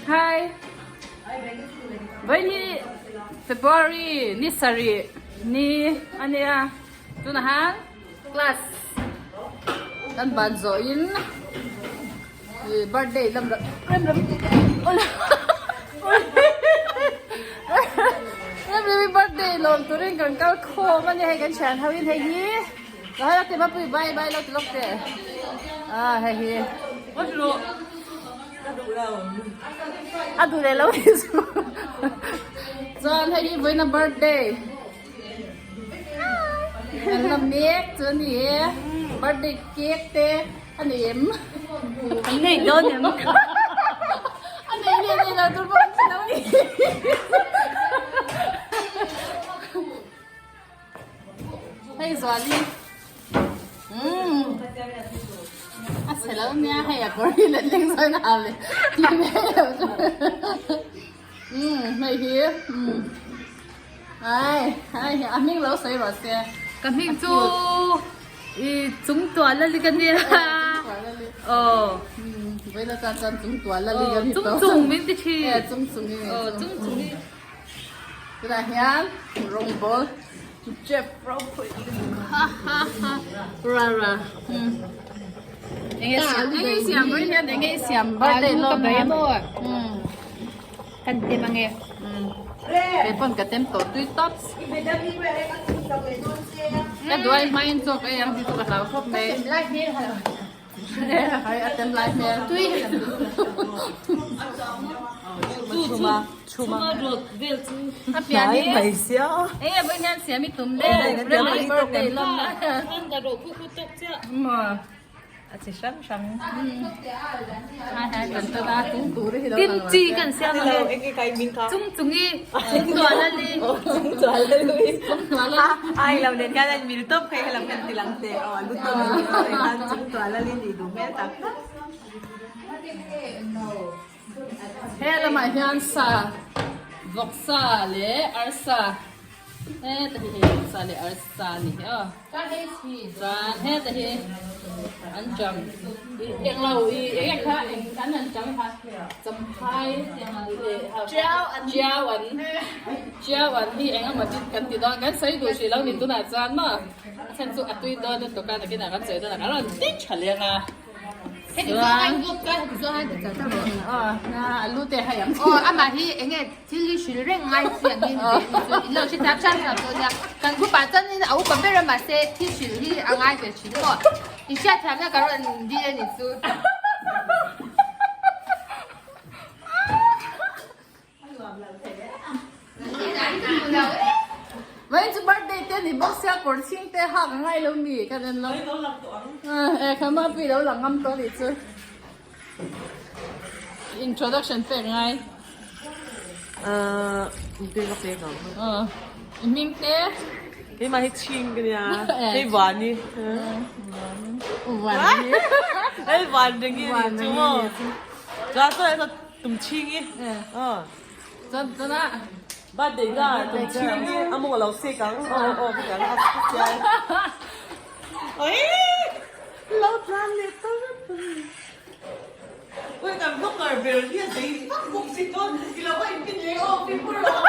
Hi. Vawiin hi February ni sarih ni a nia tunah hian class kan ban zawh in ih birthday lam rem rem rem rem i birthday lawm turin kan kal khawm a nia hei kan thian ho in hei hi. Ka hai te mapui bye bye lo ti lawk te. Ah hei hi. A duh leh lo ni chu. Chuan hei hi vawiin a birthday. Kan la mek chu a ni e. Birthday cake te a nei em? An nei dawn em? A nei leh nei lo tur pawh an hre lo ni. Hei Zuali umm a chhe lo nia hei a kawr hi let leng zawn a le ti mai lo chu umm hei hi umm ai ai a hming lo sawi rawh se ka hming chu i chung tuah la li ka nia aw vawiin atan chuan chung tuah la li ka ni tawh chung chung min ti thin chung chung aw chung chung i Tunah hian rawngbawl chep ropui ha ha ha ra ra enge siam enge siam ri hian enge siam birthday lawm ka bai maw kan tem ange kei pawn ka tem tawh tui tawp ka duai hmain chaw ka ei ang tih chu ka hlau khawp mai Hai a tem lai hmel. Tui. Chhuma chhuma rot vel chu. A pian hi. Mai sia. Eng e vawiin hian siam i tum le. Rem birthday lawm na. Khan ka ro khu khu tok chiah. Maw. A chi hrang hrang. Hai hai kan tan a tung tur hi lo Kim chi kan siam ang e. Chung chung i. Chung tual a li. Chung tual a li. Chung tual a li. Ai lo nen hian an mil tawp kha helam kan ti lang teh aw a lu tawp a ni tawh hian chung tual a li nih duh hmel tak tak. He lamah hian sa vawksa leh arsa heta hi hei vawksa leh arsa a ni hi aw chuan heta hi an cham englo ih eng kha eng an an cham kha champhai leh chiau an Chiau an hi eng emaw tin kan ti dawn kan sawi duh hrih lo ni tunah chuan maw a chhan chu a tui dawn lutuk a nakinah kan sawi dawn a kan rawn ti tha leng a chuan a lu te hai ang aw amah hi eng nge thil hi hrilh reng ngai chi ang hi ni ve ni chu in lo hre thiam hram hram dawn nia kan group ah chuan in a upa ber a mahse thil hrilh hi a ngai ve thin maw i hriat thiamna ka rawn dil a ni chu. Vawiin chu birthday te ni bawk sia kawr chhing te hak a ngai lo mi ka en lo. E kha ma pui lo lang ngam tawh nih chu. Introduction pek ngai. Uh, te ka pek ang. Uh, hming te. Keimah hi chhing ka nia. Hei vani. Vani. Hei van ringi ni chu maw. Chuan chuan Tum chhing i. Chuan chuan a. Birthday ka tum chhing i a mawng a lo sek ang. Aw aw ka tiang a ka chiai. Oi! Lo tlan leh ta vek ta ni. Ui kan vlogger ber hi a zei vak bawk si chuan i lo va inpin leh aw fimkhur rawh.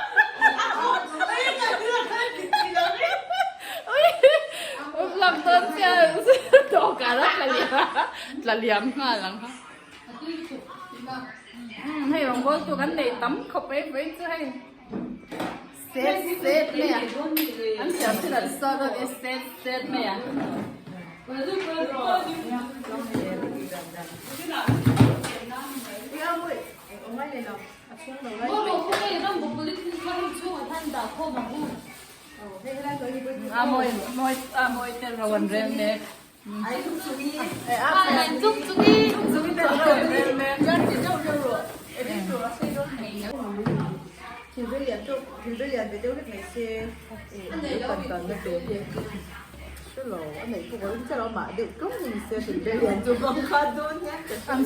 Oi ka thil a kal dik si lo ri. Ui! Vlog dawn chiah dawhkan a tla liam tla liam nghal ang kha. Hei rawngbawl tu kan nei tam khawp mai vawiin chu hei set set mai a an siam thil an saw dawn e set set mai a. A mawi mawi a mawi tel ro an rel mek. An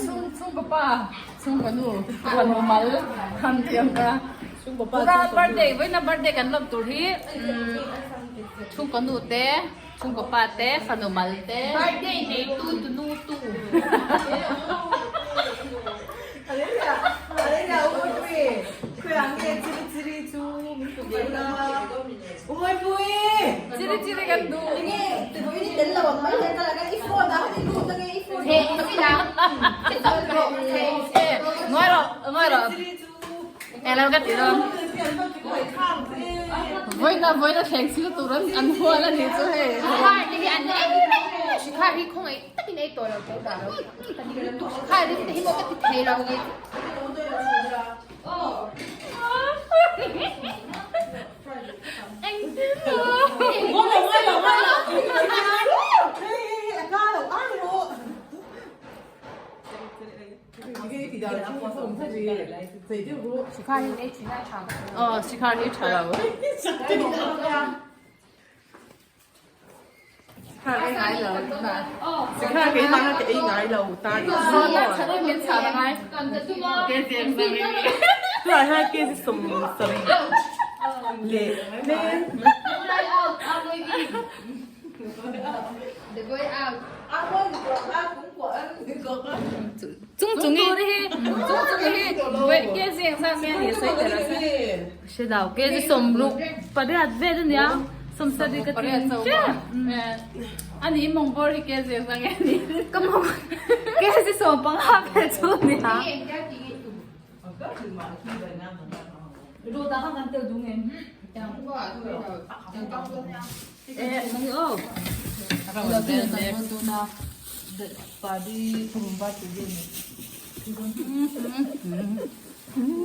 chhung chhungkaw pa chhungkaw nu fanu mal an ti ang ka tuna birthday vawiina birthday kan lawm tur hi chhungkaw nu te. Chhungkaw pa te, fanu mal te. Birthday nei tu tu nu tu. Ngai rawh. Elo ka ti dawn. Vawiina vawiina thleng sil tur an an hual a nih chu hei. Shikhar te hi an ei reng mai shikhar hi khawngaih takin ei tawh lo tawh dah lo. Shikhar rim te hi maw ka ti thei lo nge. Aw shikhar hi tha lo. Shikhar ei ngai lo. Shikhar keimah kha ka ei ngai lo tan. Tunah hian kg 70 leh tlem. Chung chung hi chung chung hi kg engzat nge ni sawi tel a se. Hre lo kg 68 vel ania 70 ka ti chiah. Ani mawng bawr hi kg engzat nge ni. Ka mawng kg 15 vel chu ania.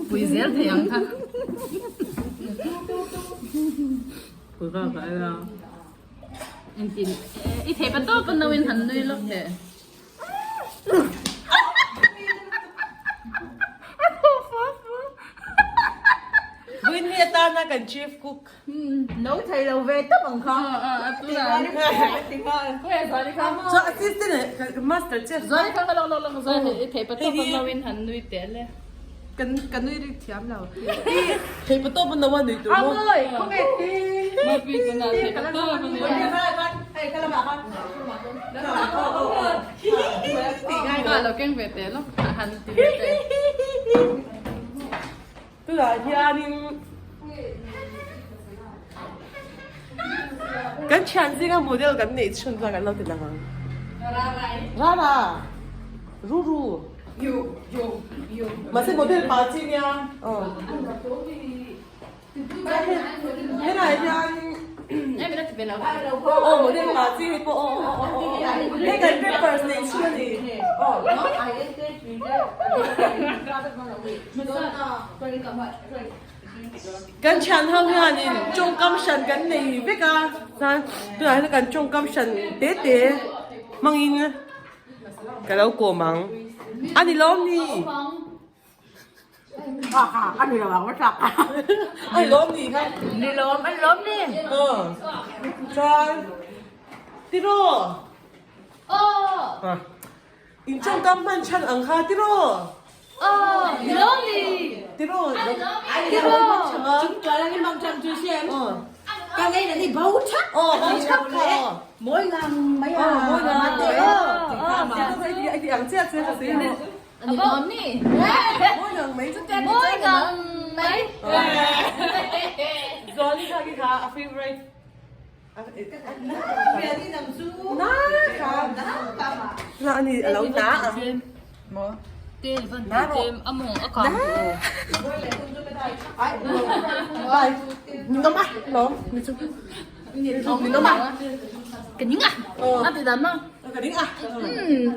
Pui zel thei ang kha. Pui ka ka ela. Engtin i thei pa tawp a no in han nui lawk le. Vawiin hi atana kan chief cook. No thei lo ve tawp ang kha. Chuan assistant leh master chef. Zuali kha ka lawk lawk lawk Zuali i thei pa tawp a no in han nui teh le. Kan ka nui rik thiam lo. Thei pa tawp a no a nui tur maw? Amawi khawnge ti. Mapui tunah thei pa tawp a nui. Ka lo keng ve teh lawk han ti ve teh. Tunah hianin kan thian zinga model kan neih chhun chuan kan lo ti lang ang. Rara! Ruru! Mahse model pa chi nia. Helai hian aw model pa chi hei pawh aw aw aw aw hei kan papers neih chhun a ni aw. Kan thian ho hianin tawngkam hran kan nei vek a chuan tunah hian kan tawngkam hran te te hmangin ka lo kawm ang a ni lawm ni. A ni lo ang va thlak. A ni lawm ni kha. Ni lawm, a ni lawm ni. Aw. Chuan tiraw. Aw. In tawngkam hman chhan ang kha tiraw. Aw, ni lawm ni. Tiraw. Tiraw. Chung tual an i mang chang chu siam. Ka ngei là ni bo thak. Aw, bo thak kha. Mỗi lần mấy à. Mỗi lần. Aw, Ai ti ang chiah che ka si. Ani lawm ni. Mawi ngang mai. Mawi ngang mai. Zuali kha khi kha a favorite. Na kha. Na ani a lo na ang. Tel van ti tem a mawng a kang tu. Bye. Ni ma lawm ni chu. Ni no ma. Ka ning a. A ti dan ma. Ka ning a.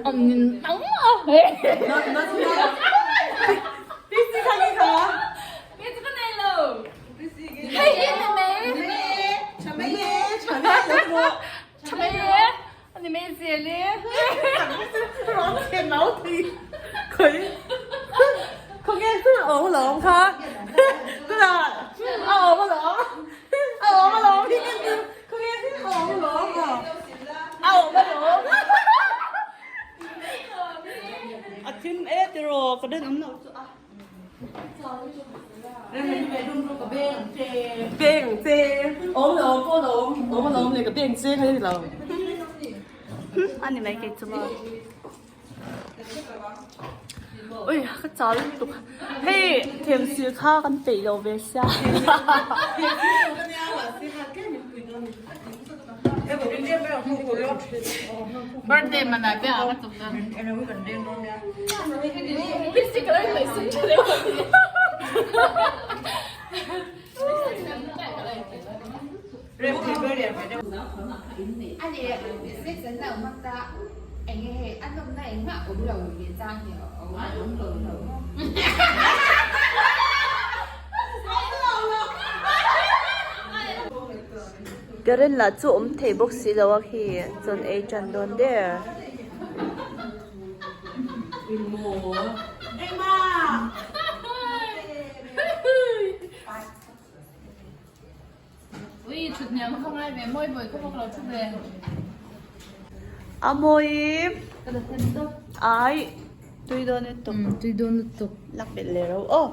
Om nin nang a. Na na chu na. Pisi kha ni kha. Pisi ka nei lo. Hei hi ni mei. Chame ye chame ye. Chame ye. Ni mei zia le. Rong chen nau thi. Khoi. Không nghe ổn lộn kha. Tức là a ổn lộn. A ổn lộn thì không nghe ổn lộn à. A ổn lộn. A thim e tiro ka den am lo chu a. Beng che. Ổn lộn po lộn. Ổn lộn le ka beng che khai lo. Ani mai ke chu ma. Ui ka chal lutuk. Hei them sil kha kan peih lo ve sia. Birthday mana be a ka tuk dan. Karen lah chu awm thei bawk si lo a khi chawn ei tan dawn der. A mawi ai tui dawn lutuk tui dawn lutuk lak belh leh ro aw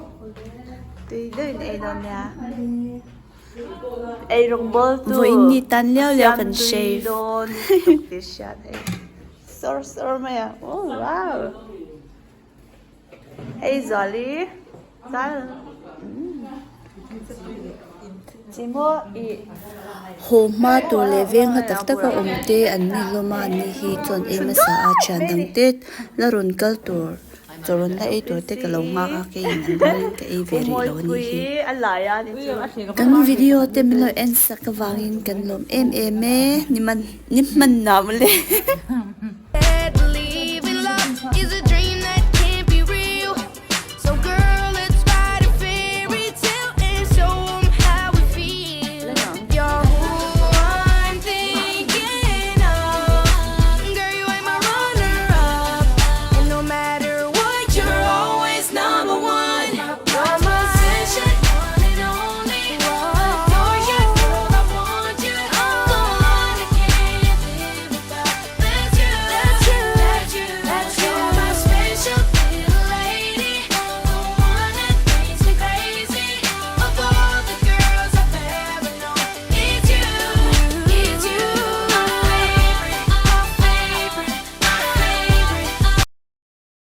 tui deuhin ei dawn nia ei rawng bawl tu Vawiin ni tan liau liau kan siam tui shave. dawn lutuk tih hriat hei sawr sawr mai a oh wow. Hei Zuali zal chi maw i. Haw hma tur leh veng hla tak tak a awm te an ni hlawm a ni hi chuan ei hmasa a thian dang te la rawn kal tur chaw rawn la ei tur te ka lo nghak a keiin an rualin ka ei ve rih lo a ni hi. Kan video te min lo en sak avangin kan lawm em em e ni man ni hman nuam le.